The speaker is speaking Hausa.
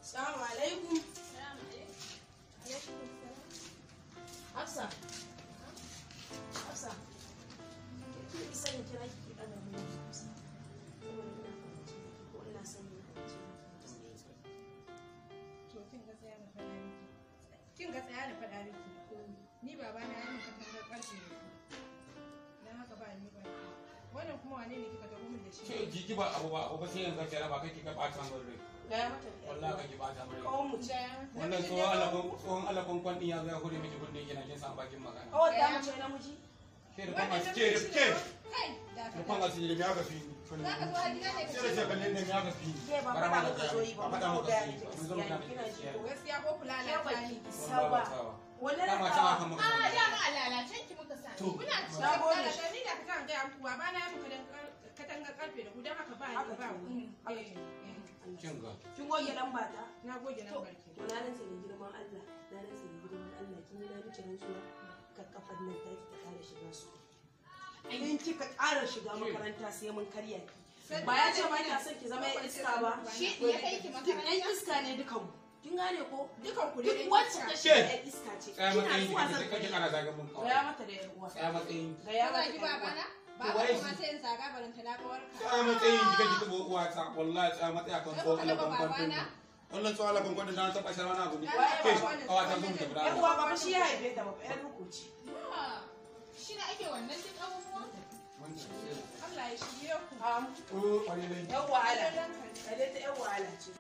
Assalamu alaikum. Hafsa. Hafsa. Ki isa in kira ki ɗaga mun Hafsa. Saboda ina kwance miki ko ina son yin kwance miki. To kin ga tsaya na faɗa miki. Kin ga tsaya na faɗa miki. Ni babana ya min katangar ƙarfe ne. Dan haka ba ni ba. Wannan kuma wane ne kika taho min da shi? Ke jiki ba abu ba abu ba sai yanzu ki raba kai kika bata min rai. Gaya mata da Wallahi kake bata min rai. Kawon mu ce. Wannan tsohon alakon kwan din ya zo ya hure miki kunne kina kin san bakin magana. Kawai ta mace namiji. Ke da kuma ke ke Kai, da da kuma asiri me aka fi ni. Za ka zo har gida ne ka Sai da ce kalle ne me aka fi ni. Ke ba faɗa muka zo yi ba, Ba faɗa muka muka gaya zo yi miki ba. Mun zo gaskiya muna ne, kina ji ko? Gaskiya ko kula Ke ba lalata ki ni. isa ba. Wannan Dama can aka muka Ah, sani. dama a lalacen ki muka sami. To. Kuna Na gode. lalata ni da ka gaya muku babana ya min katangar ƙarfe da ku don haka ba ni Haka ba ce. ku. Haka ce. Kin ga. Kin goge lamba ta? Na goge lambar ki. To na rantsa da girman Allah, na rantsa da girman Allah, kin yi na miki rantsuwa ka kafar nan taki ta ƙara shiga su. In kika ƙara shiga makaranta sai mun karya ki. Ba ya ce ba kina son ki zama yan iska ba. Shi ya kai ki Duk yan makaranta? iska ne dukan mu. Kin gane ko? Dukan ku ne Duk wacce ta shiga Ke. yan iska ce. Tsaya Kina matsayin zuwa ki zan kake kana zagan mun Gaya kawai. mata da yar uwa. Tsaya matsayin ki. Gaya Ka mata zagi da yar uwa. babana? To Baba waye kuma shi? sai in zaga barin ta na kawarka. Tsaya matsayin ki kake tubo uwata wallahi tsaya matsayi akan Kai tsohon baka taba alakon kwan din. babana? Wannan tsohon alakon kwan din na taɓa shi wani abu ne. Waye Ke baban? kawata zo mu tafi da Yar Allah. uwa ba fa shi ya haife ta ba fa yar ruku ce. Shi ne ake wannan duk abubuwan? Allah ya shirye ku. Am, Oh, ƙwarai dai. Yan wahala. Kale ta yan wahala ce.